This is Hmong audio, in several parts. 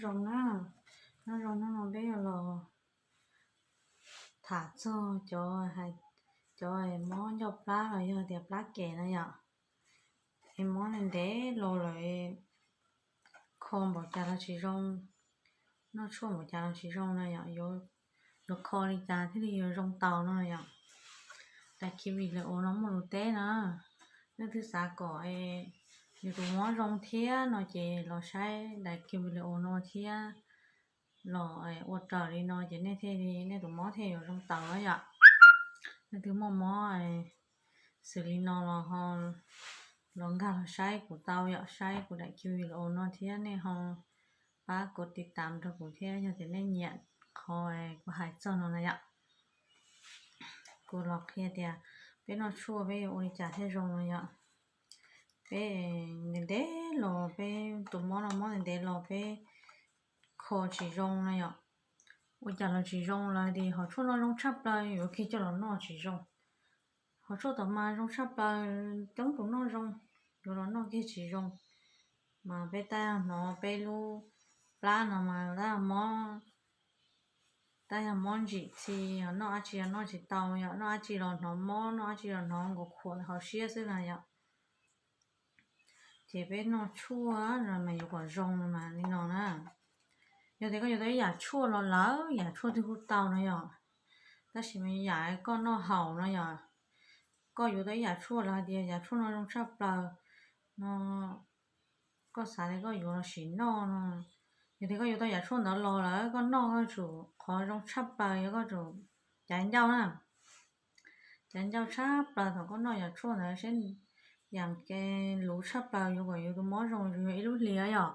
Zoo na, nyob zoo, hnub no peb yuav los tham txog cov, cov mob ncauj plab los yog tias plab kem na yom. Es mob ntev los lawm, kho npaum cas los tsis zoo, noj tshuaj npaum cas los tsis zoo na yom. Yuav kho li cas thiaj li yuav zoo tau no yom. Daim Kiwi Leo no muaj lus teb na, leej twg xav kom yus tus mob zoo thiab no ces los saib daim Kiwi Leo no thiab, los ua raws li no ces nej thiaj li, nej tus mob thiaj yuav zoo tau na yom. Leej twg muaj mob xws li no los ho los nkag los saib kuv tau yom, saib kuv daim Kiwi Leo no thiab nej ho pab kuv tiv tam rau kuv thiab yog tias nej nyiam qhov kuv hais txog no na yom. Kuv los qhia tias peb noj tshuaj peb yuav ua li cas thiaj zoo no yom. Peb ntev ntev los peb tus mob no mob ntev ntev los peb kho tsis zoo no yom. Ua cas los tsis zoo, lawv tias hom tshuaj no zoo tshaj plaws yuav kiag coj los noj tsis zoo. Hom tshuaj tom mas zoo tshaj plaws, coob tus noj zoo, yuav los noj kiag tsis zoo. Mas peb tab hnov peb lub plab no mas tab mob, tab yog mob ntsim txhi, noj dab tsi los noj tsis tau yom, noj dab tsi los hnov mob, noj dab tsi los hnov nkaus khuam hauv siab xwb na yom. Ces peb noj tshuaj no mas yuav kom zoo mas li no na. Yog tias koj yuav tau ib yam tshuaj los lawm, yam tshuaj twg kuj tau no yom, tab sis mas yam koj noj haus no yom, koj yuav tau ib yam tshuaj los hais tias yam tshuaj no zoo tshaj plaws no, koj xav tias koj yuav los sim noj no, yog tias koj yuav tau yam tshuaj ntawd los lawm koj noj koj tsum, qhov zoo tshaj plaws yog koj tsum cav ncauj na. Cav ncauj tshaj plaws thaum koj noj yam tshuaj ntawd seb yam kev luv tshaj plaws yuav kom yus tus mob zoo yuav tsum yog ib lub hlis yom.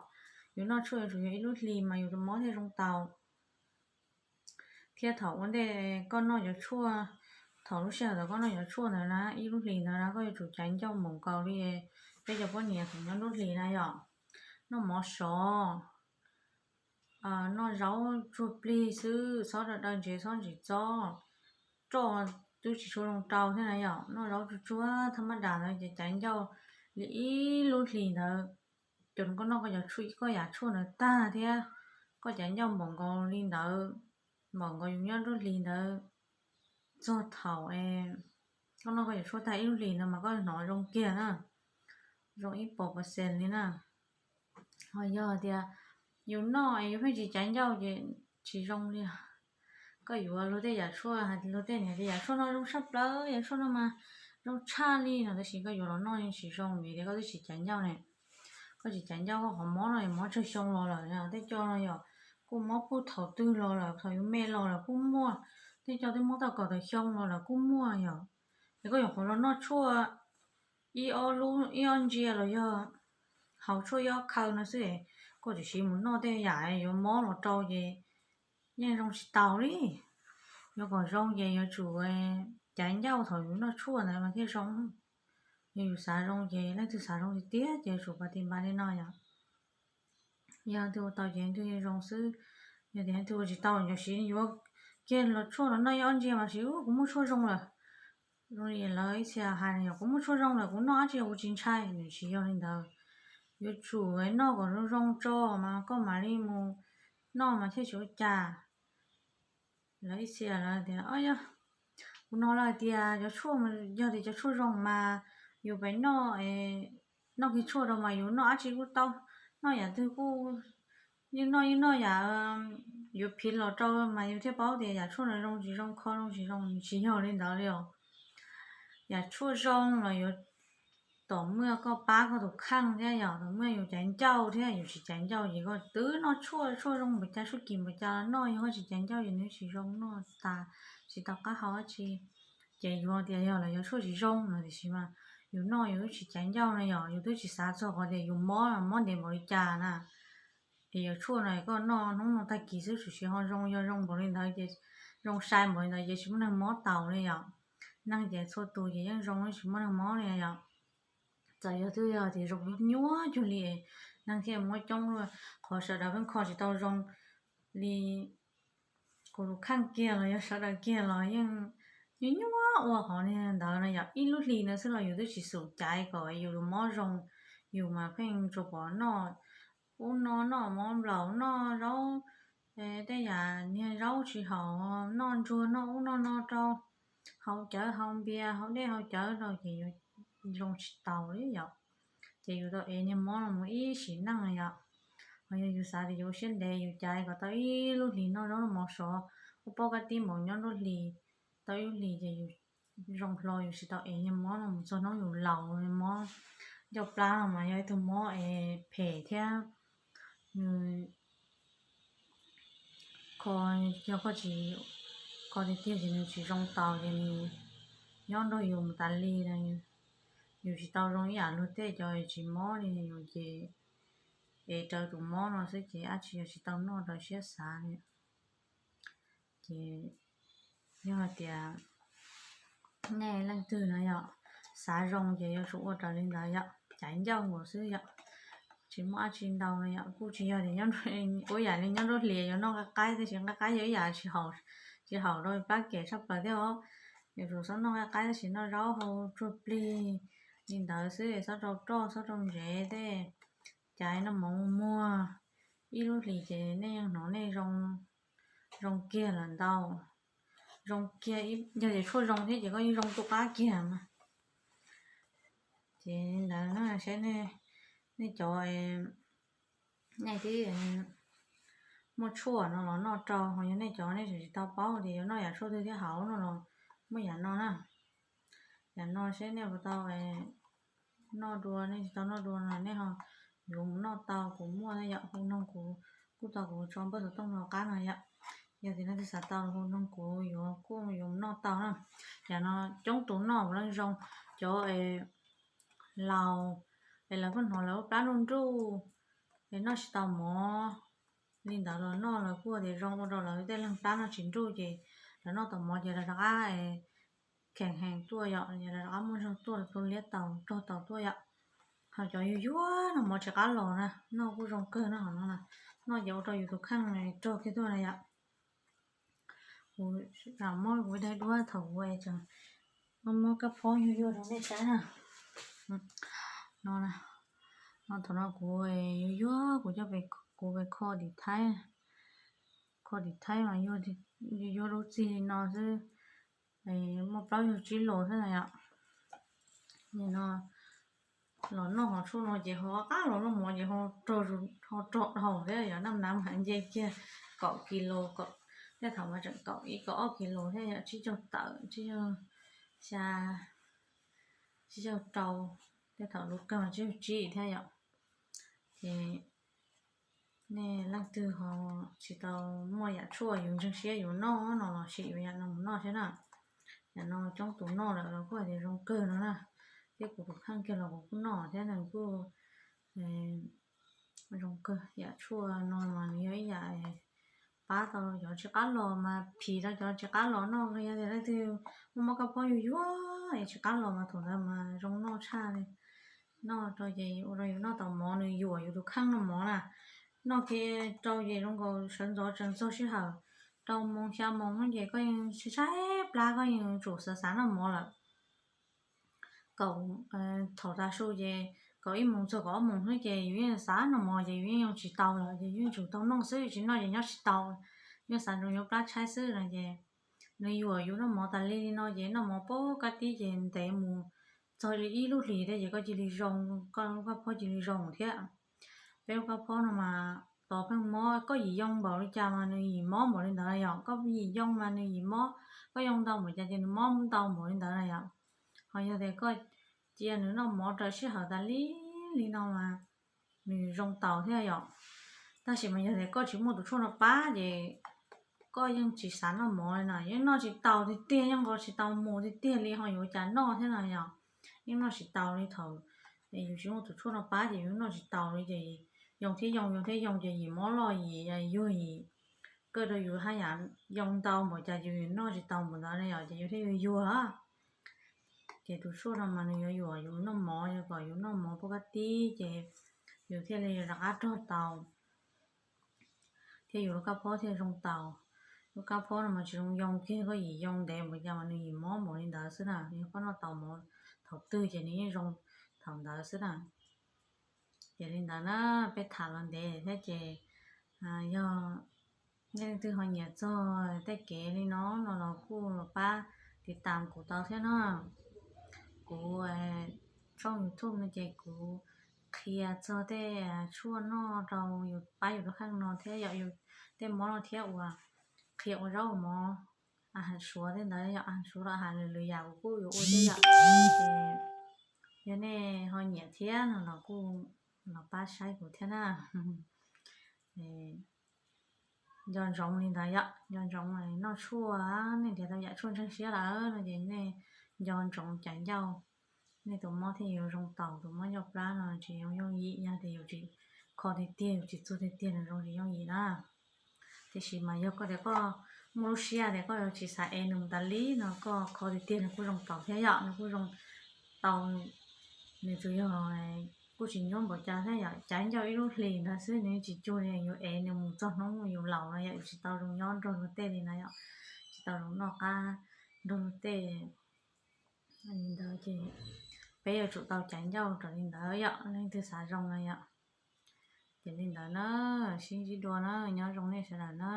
Yus noj tshuaj yuav tsum yog ib lub hlis mas yus tus mob thiaj zoo tau. Thiab thaum ua ntej koj noj cov tshuaj, thaum lub sij hawm thaum koj noj cov tshuaj ntawd na, ib lub hlis ntawd na koj yuav tsum cav ncauj npaum nkaus li peb cov poj niam thaum nyob lub hlis na yom. Noj mov sov, noj zaub tsuag plig xwb, txhob daw daw ntsev, txhob ntsim txob, roj twb tsis tshua zoo rau thiab na yom. Noj zaub tsuag tsuag thaj mab das ntawd ces cav ncauj li ib lub hlis ntawd, ces koj noj koj cov tshuaj, koj yam tshuaj ntawd tag thiab koj cav ncauj npaum nkaus li ntawd, npaum nkaus yus nyob lub hlis ntawd, txog thaum koj noj koj cov tshuaj tag ib lub hlis ntawd mas koj hnov zoo kiag na, zoo ib puas percent li na. Ho yog tias yus noj es yus pheej tsis cav ncauj ces tsis zoo li. Koj yuav luag tej yam tshuaj, luag tej niam tias yam tshuaj no zoo tshaj plaws, yam tshuaj no mas zoo tshaj li no, tab sis koj yuav los noj yeej tsis zoo vim tias koj twb tsis cav ncauj ne. Koj tsis cav ncauj koj qhov mob no es mob tsawg xyoo los lawm, tej co no yom, kuj mob puag thaum twg los lawm, thaum yus me los lawm kuj muaj, tej co twb mob tau kaum tawm xyoo los lawm kuj muaj yom. Es koj yuav qhov los noj tshuaj ib ob lub, ib ob ntsia los yog haus tshuaj ib ob khaw no xwb, koj tseem siv mus noj tej yam yuav mob los rau ces yeej zoo tsis taus li. Yuav kom zoo ces yuav tsum cav ncauj thaum yus noj tshuaj ntawd mas thiaj zoo. Yog yus xav zoo ces leej twg xav zoo tiag tiag ces yuav tsum pas tis npas li no yom. Yog leej twg ua tau ces leej twg zoo xwb, yog tias leej twg ua tsis tau ces siv yuav kiag los tshuaj los noj ib ob ntsia mas siv kuv muaj tshuaj zoo lawm. Zoo li lawv ib txhia hais no yog kuv muaj tshuaj zoo lawm kuv noj dab tsi kuv tsis ntshai, nws tsis yog li ntawd. Yuav tsum noj kom zoo zoo tso mas koj mam li mus noj mas thiaj tsis ua cas. Lawv ib txhia lawv tias, kuv hnov lawv hais tias cov tshuaj, yog tias cov tshuaj zoo mas yus pem noj, noj kiag tshuaj rau mas yus noj dab tsi kuj tau, noj yam twg kuj, yeej noj yeej noj yam yuav phiv los rau mas yus thiaj paub tias yam tshuaj no zoo tsis zoo, kho zoo tsis zoo, tsis yog li ntawd li os. Yam tshuaj zoo los yuav tom muaj koj pab koj tus kheej thiab yom, tom muaj yus cav ncauj thiab, yus tsis cav ncauj ces koj twb noj tshuaj, tshuaj zoo npaum cas, tshuaj kim npaum cas los noj, yog koj tsis cav ncauj ces nws tsis zoo noj tas, tsis tau qab hau dab tsi. Ces yus tias yog los yog tshuaj tsis zoo no tiam sis mas yus noj yus twb tsis cav ncauj no yom, yus twb tsis xav txog qhov tias yus mob mob ntev npaum li cas na. Es yog tshuaj no koj noj hnub no tag kis xwb tsuas siv ho zoo, yog zoo npaum li ntawd ces, zoo sai npaum li ntawd ces tsis muaj neeg mob taus li yom. Neeg ces txhua tus ces yeej zoo tsis muaj neeg mob li yom. Txawm yog twb yog tias zoo nyuaj cuag li, neeg thiaj muab coob luaj, qhov sawv daws pheej kho tsis tau zoo li kuv tus kheej kiag los yog sawv daws kiag los yeej nyuaj nyuaj ua qhov li ntawd no yom. Ib lub hlis ntawd xwb los yus twb tsis xum caiv kom yus tus mob zoo, yus mas pheej tsuas pom noj ub no noj mov nplaum noj zaub, tej yam niag zaub tsis haum, noj ntsuag noj ub noj no rau, haus cawv haus npias haus dej haus cawv rau ces yus zoo tsis taus li yom. Ces yus tau ev niag mob no mus ib sim neej yom. Ho yog yus xav tias yus ua siab ntev yus caiv kom tau ib lub hlis noj zaub noj mov sov, ua pob kab tib npaum nyob nruab hlis, tau ib lub hlis ces yus zoo hlo yus tsis tau ev niag mob no mus txog hnub yus laus. Mob ncauj plab no mas yog ib tug mob es phem thiab nws kho, yog koj tsis kho tiag tiag ces nws tsis zoo taus ces nws nyob nrog yus mus tas li no. Yus tsis tau zoo ib yam luag tej cov tsis mob li yus ces ev raws tus mob no xwb ces dab tsi yus tsis tau noj raws siab xav li. Ces yog hais tias nej leej twg no yom, xav zoo ces yuav tsum ua raws li ntawd yom, caiv ncauj nkaus xwb yom. Tsis muaj dab tsi ntau no yom, kuj tsis yog tias ua yam li nyob nruab hlis yuav noj qaib qaib tab sis qaib qaib yog ib yam tsis haum rau plab kem tshaj plaws thiab os. Yuav tsum txhob noj qaib qaib tab sis noj zaub hau tsuag plig li ntawd xwb, txhob rau roj txhob rau ntsev tej, caiv noj mov muag, ib lub hlis ces nej yeej hnov nej zoo kiag lawm ntau. Zoo kiag, yog tias tshuaj zoo thiab ces koj yeej zoo tu qab kiag mas. Ces ntawd na, saib nej cov, nej twb muaj tshuaj no los noj rau, ho yog nej cov nej tseem tsis tau paub tias yuav noj yam tshuaj twg thiab hauv no los muaj yam no na. Yam no saib nej puas tau noj dua, nej tsis tau noj dua no nej ho yuav mus noj tau, kuv muaj yom, hu noog kuv, kuj tau kuv tso npawb xov tooj rau qab no yom. Yog tias leej twg xav tau hu noog kuv yuav kuj yuav mus noj tau na. Yam no coob tus noj puav leej zoo, cov laus es lawv kuj hnov lawv lub plab nruj nruj es noj tsis tau mov li ntawd los noj lawv kuj tias zoo ua rau lawv tej leeg plab noj tsis nruj ces lawv noj tau mov ces lawv rov qab kheem heev tuaj yom, lawv rov qab muaj zog tuaj, tu liab tau rog tau tuaj yom. Ho cov yuag yuag noj mov tsis qab los na, noj kuj zoo kawg na, ho no na, noj ces ua rau yus tus kheej rog kiag tuaj na yom. Kuv mob kuv daim duab thaum kuv tseem mob kab phob yuag yuag rau nej saib na. No, no thaum no kuv yuag yuag kuv coj, kuv pes kho tim Thaib, kho tim Thaib mas yuag yuag lub txig li no xwb, muaj plaub caug tsib los xwb na yom. Nim no los noj hov tshuaj no ces ho qab los noj mov ces ho rog dhau thiab yom, naj nav mas nce kiag kaum kis los, tej thaum mas tseem kaum ib kaum ob kis los thiab yom, tsib caug tawm, tsib caug xya, tsib caug rau, tej thaum lub kawg mas tsib caug tsib thiab yom. Ces nej leej twg ho tsis tau muaj yam tshuaj yus ntseeg siab yus noj no los sim yus yam no mus noj thiab na. Yam no coob tus noj lawm los kuj hais tias zoo kawg no na, thiab kuv tus kheej kiag los kuv kuj noj thiab nws kuj zoo kawg. Yam tshuaj no mas nws yog ib yam pab tau cov tsis qab los mas phim rau cov tsis qab los noj. Yog tias leej twg muaj mob kab phob yuag yuag es tsis qab los mas thaum ntawd mas zoo noj tshaj li. Noj rau ces ua rau yus noj tau mov, nws yuam yus tus kheej noj mov na. Noj kiag rau ces zoo nkaus sawv ntxov tsaws ntxog sij hawm rau moos xya moos ces koj yeej tshaib tshaib plab, koj yeej tsum xav xav noj mov lawm. Kaum, thaum tav su ces kaum ib moos txog kaum ob moos xwb ces yus yeej xav noj mov ces yus yeej yoo tsis tau lawm ces yus yeej tsum tau noj xwb, tsis noj ces nyob tsis tau, yeej xav nroo yuav plab tshaib xwb no ces nws yuam yus noj mov tas li li no ces noj mov pob kab tib ces ntev mus txog li ib lub hlis thiab ces koj cia li zoo, koj lub kab phob cia li zoo thiab. Peb lub kab phob no mas tos pheej mob, koj yim yoo npaum li cas mas nws yim mob npaum li ntawd na yom, koj yim yoo mas nws yim mob, koj yoo ntau npaum cas ces nws mob ntau npaum li ntawd na yom. Ho yog tias koj cia nws noj mov raws sij hawm tas li li no mas nws zoo taus thiab yom. Tab sis mas yog tias koj tsis muaj tus tshuaj no pab ces koj yeej tsis xav noj mov li na, yeej noj tsis taus tiag tiag, yeej nqos tsis tau mus tiag tiag li ho yuav ua cas noj thiab na yom. Yeej noj tsis taus li thaum yus tsis muaj tus tshuaj no pab ces yus noj tsis taus li ces yoo thiab yoo, yoo thiab yoo ces yim mob loj yim yuag yim, kawj rau yus haj yam yoo ntau npaum cas yus noj tsis tau npaum ntawd na yom, ces yus thiaj yuag yuag. Ces tus tshuaj no mas nws yuav yuam yus noj mov, yuav kom yus noj mov pob kab tib ces yus thiaj li rov qab rog tau, thiab yus lub kab phob thiaj zoo taus. Lub kab phob no mas tsis zoo yoo kiag, koj yim yoo ntev npaum cas mas nws yim mob npaum li ntawd xwb na, yog koj noj tau mov thaum twg ces nws yeej zoo thaum ntawd xwb na. Ces li ntawd na, peb tham los ntev thiab ces yog nej leej twg ho nyiam txog tej kev li no no los kuj los pab tiv tam kuv tau thiab na. Kuv tshooj YouTube no ces kuv qhia txog tej tshuaj noj rau yus pab yus lub kheej no thiab yom, tej mob no thiab uas qhia ua zaub ua mov, a has suav tej ntawd yom, a has suav los a has lwm lwm yam kuv kuj yuav ua thiab yom. Ces yog nej ho nyiam thiab no los kuj los pab saib kuv thiab na. Nco ntsoov li ntawd yom, nco ntsoov noj tshuaj, nej nrhiav tau yam tshuaj ntseeg siab lawm no ces nej nco ntsoov caiv ncauj, nej tus mob thiaj yuav zoo taus. Tus mob ncauj plab no tsis yooj yooj yim, yog tias yus tsis kho tiag tiag, yus tsis txuag tiag tiag nws zoo tsis yooj yim na. Tiam sis mas yog koj tias koj muaj lub siab tias koj yuav tsis xav ev nws mus tas li no, koj kho tiag tiag nws kuj zoo taus thiab yom, nws kuj zoo tau. Nws tsuas yog kuj tsis nyuaj npaum cas thiab yom, caiv ncauj ib lub hlis ntawd xwb nws tsis cuag li yus ev nws mus txog hnub yus laus no yom, yus tsis tau zoo nyob nrog luag tej li na yom, tsis tau zoo noj qab nrog luag tej li ntawd ces peb yuav tsum tau caiv ncauj raws li ntawd yom, leej twg xav zoo no yom. Ces li ntawd na, sib ntsib dua na, nyob zoo nej sawv daws na.